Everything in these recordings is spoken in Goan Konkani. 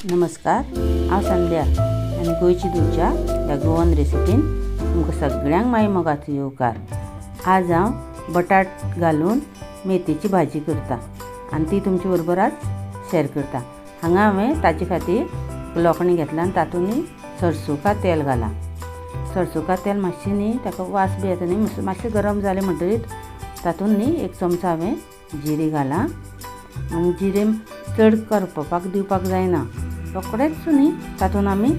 नमस्कार, हांव संध्या आनी गोंयची दुच्या ह्या गोवन रेसिपीन तुमकां सगळ्यांक माय मोगाचो येवकार. आज हांव बटाट घालून मेथीची भाजी करता आनी ती तुमचे बरोबर आज शेअर करता. हांगा हांवें ताचे खातीर लोकणी घेतला आनी तातूंत सरसों का तेल घालां. सरसों का तेल मातशें न्ही ताका वास बी येता न्ही, मातशें गरम जालें म्हणटकीर तातूंत न्ही एक चमचो हांवें जिरें घालां. आनी जिरें चड करपपाक दिवपाक जायना, रोखडेंच न्ही तातूंत आमी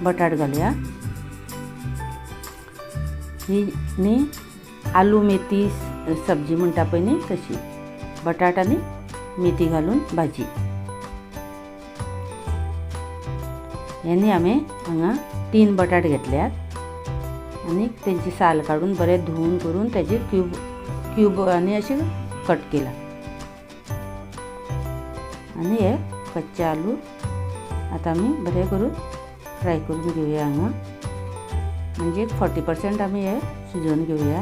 बटाट घालया. ही न्ही आलू मेथी सब्जी म्हणटा पळय न्ही तशी, बटाट आनी मेथी घालून भाजी. हे न्ही हांवें हांगा 3 बटाट घेतल्यात आनी तेंची साल काडून बरें धुवन करून तेजे क्यूब क्यूब आनी अशें कट केला. आनी हे कच्चे आलू आतां आमी बरें करून फ्राय करून घेवया. हांगा म्हणजे 40% आमी हे शिजोवन घेवया.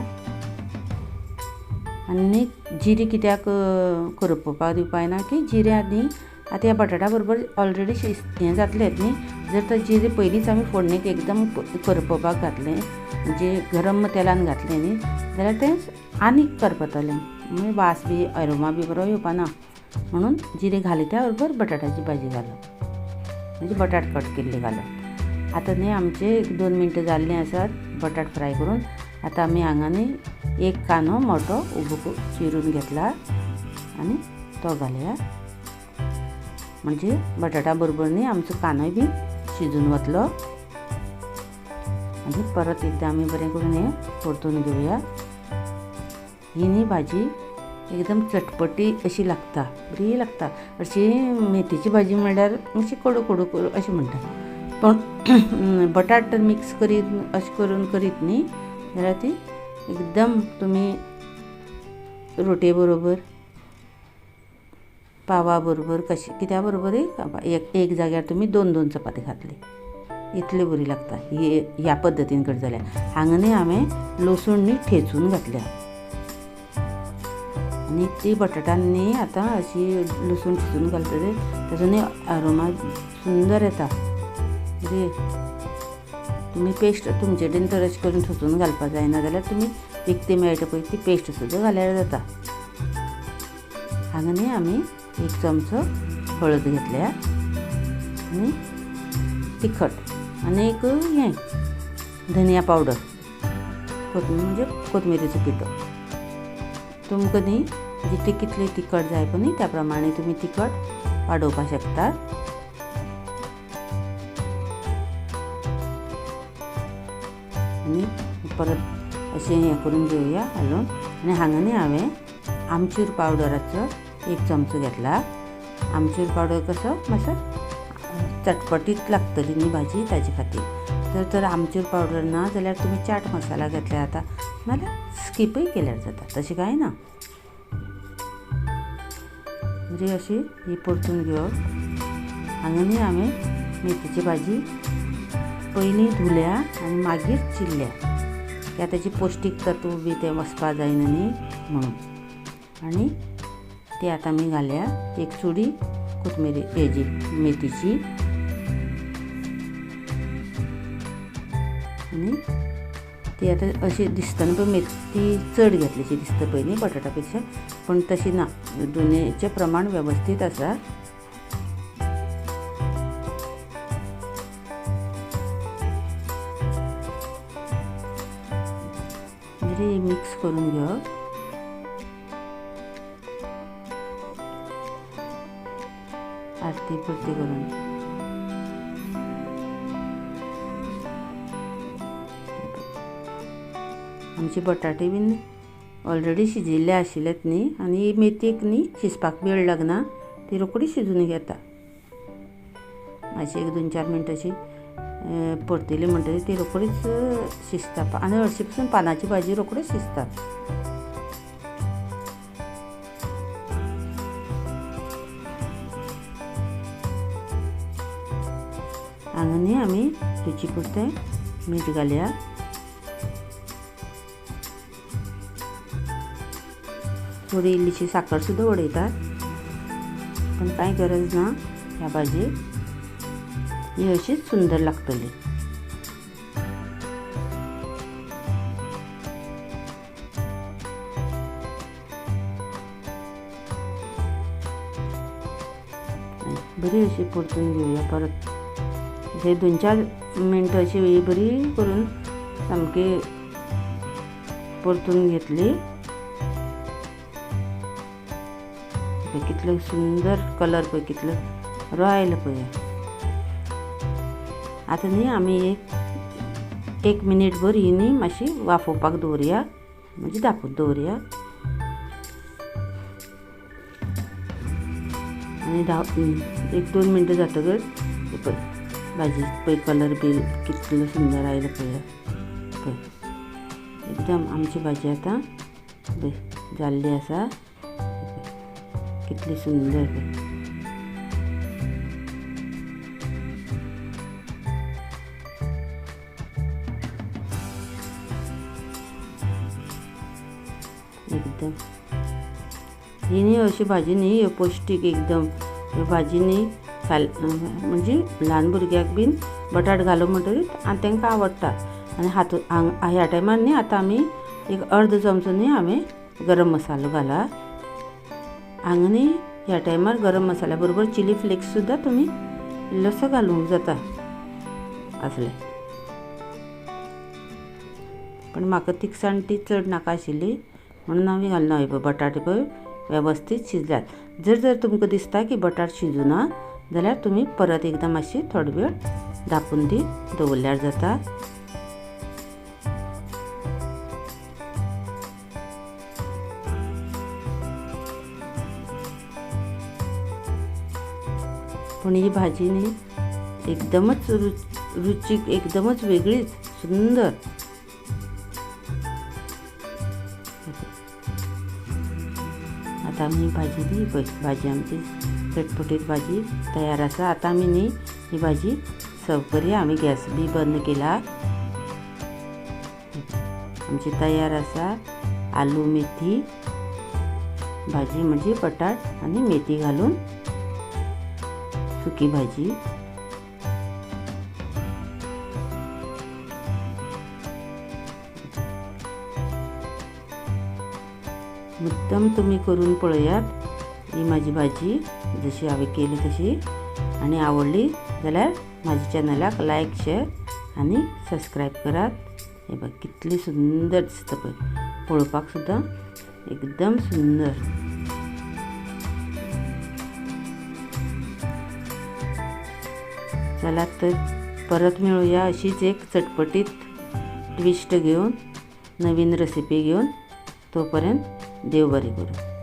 आनी जिरें कित्याक करपोवपाक दिवपाक जायना की जिरें आनी आतां ह्या बटाटा बरोबर ऑलरेडी हें जातलेंच न्ही. जर तर जिरें पयलींच आमी फोडणेक एकदम करपोवपाक घातलें, म्हणजे गरम तेलान घातलें न्ही, जाल्यार तें आनीक करपतलें, मागीर वास बी अरोमा बी बरो येवपा ना. म्हणून जिरें घाले त्या बरोबर बटाटाची भाजी घालप, म्हणजे बटाट कट केल्ले घालप. आतां न्ही आमचे 1-2 मिनटां जाल्लीं आसात बटाट फ्राय करून. आतां आमी हांगा न्ही एक कांदो मोटो उबो चिरून घेतला आनी तो घालया. म्हणजे बटाटा बरोबर न्ही आमचो कांदोय बी शिजून वतलो. आनी परत एकदां आमी बरें करून हें परतून घेवया. ही न्ही भाजी एकदम चटपटी अशी लागता, बरी लागता. अशी मेथीची भाजी म्हणल्यार अशी कडू कडू कडू अशें म्हणटा, पूण बटाट तर मिक्स करीत अशें करून करीत न्ही जाल्यार ती एकदम तुमी रोटये बरोबर, पावा बरोबर, कशें कित्या बरोबरूय एक जाग्यार तुमी 2-2 चपाती खातली, इतली बरी लागता. ही ह्या पद्दतीन करता जाल्यार. हांगा न्ही हांवें लसूण न्ही ठेचून घातल्या आनी ती बटाटान न्ही आतां अशी लसूण ठेचून घालतकीर ताचो न्ही अरोमा सुंदर येता. बरी तुमी पेस्ट तुमचे कडेन तर अशें करून ठेचून घालपाक जायना जाल्यार तुमी विकती मेळटा पळय ती पेस्ट सुद्दां घाल्यार जाता. हांगा न्ही आमी 1 चमचो हळद घेतल्या आनी तिखट आनी एक हें धनिया पावडर, म्हणजे कोथमिरेचो पिठो. तुमकां न्ही जितली कितली तिखट जाय पळय न्ही त्या प्रमाणे तुमी तिखट वाडोवपाक शकतात. आनी परत अशें हें करून घेवया घालून. आनी हांगा न्ही हांवें आमचूर पावडराचो 1 चमचो घेतला. आमचूर पावडर कसो मातसो चटपटीत लागतली न्ही भाजी ताजे खातीर. जर तर आमचूर पावडर ना जाल्यार तुमी चाट मसाला घेतल्यार जाता, नाल्यार स्किपय केल्यार जाता, तशें कांय ना. म्हणजे अशी ही परतून घेवप. हांगा न्ही हांवें मेथीची भाजी पयलीं धुल्या आनी मागीर चिरल्या, कित्याक ताची पौश्टीक तत्व बी तें वचपा जायना न्ही म्हणून. आनी ती आतां आमी घालया 1 चुडी कोथमिरी हेजी मेथीची. आनी ती आतां अशी दिसतना पळय मेथी चड घेतलीशी दिसता पळय न्ही बटाटा पेक्षा, पूण तशी ना, दोनीचें प्रमाण वेवस्थीत आसा. बरी मिक्स करून घेवप. आरती परती करून आमचे बटाटे बीन ऑलरेडी शिजिल्ले आशिल्लेत न्ही, आनी मेथीक न्ही शिजपाक वेळ लागना, ती रोखडी शिजून घेता. मातशी 1-2-4 मिनटां अशी परतिली म्हणटकीर ती रोखडीच शिजता. आनी हरशीं पसून पानाची भाजी रोखडीच शिजता. हांगा न्ही आमी रुची पुरतें मीठ घालया. थोडी इल्लीशी साकर सुद्दां उडयतात, पण कांय गरज ना ह्या भाजयेक. ही अशीच सुंदर लागतली. बरी अशी परतून घेवया परत अशें 2-4 मिनटां अशी बरी करून सामकी परतून घेतली. कितलो सुंदर कलर पळय, कितलो बरो आयलो पळय. आतां न्ही आमी एक मिनीट भर ही न्ही मातशी वाफोवपाक दवरया, म्हणजे धांपून दवरया. आनी 1-2 मिनटां जातकच पळय भाजी पळय कलर बी कितलो सुंदर आयलो पळय. पळय एकदम आमची भाजी आतां पळय जाल्ली आसा, कितली सुंदर. एकदम ही न्ही अशी भाजी न्ही ह्यो पौश्टीक एकदम ह्यो भाजी न्ही खाल म्हणजे ल्हान भुरग्याक बीन बटाट घालो म्हणटकीर आनी तांकां आवडटा. आनी हातूंत ह्या टायमार न्ही आतां आमी एक अर्द चमचो न्ही हांवें गरम मसालो घाला. हांगा न्ही ह्या टायमार गरम मसाल्या बरोबर चिली फ्लेक्स सुद्दां तुमी इल्लोसो घालूंक जाता आसलें, पण म्हाका तिखसाण ती चड नाका आशिल्ली म्हणून हांवें घालना. पळय बटाटे पळय वेवस्थीत शिजल्यात. जर जर तुमकां दिसता की बटाट शिजूना जाल्यार तुमी परत एकदां मातशी थोडो वेळ धांपून ती दवरल्यार जाता. पूण ही भाजी न्ही एकदमच रुचीक, एकदमच वेगळीच सुंदर. आतां आमी भाजी न्ही पळय भाजी आमची चटपटीत भाजी तयार आसा. आतां आमी न्ही ही भाजी सर्व करया. आमी गॅस बी बंद केला. आमची तयार आसा आलू मेथी भाजी, म्हणजे बटाट आनी मेथी घालून सुकी भाजी. मुद्दम तुमी करून पळयात ही म्हाजी भाजी जशी हांवें केली तशी, आनी आवडली जाल्यार म्हाज्या चॅनलाक लायक, शेअर आनी सबस्क्रायब करात. हे बघ कितली सुंदर दिसता पळय, पळोवपाक सुद्दां एकदम सुंदर. चला तर परत मेळुया अशीच एक चटपटीत ट्विस्ट घेवन, नवीन रेसिपी घेवन. तोपर्यंत देव बरें करूं.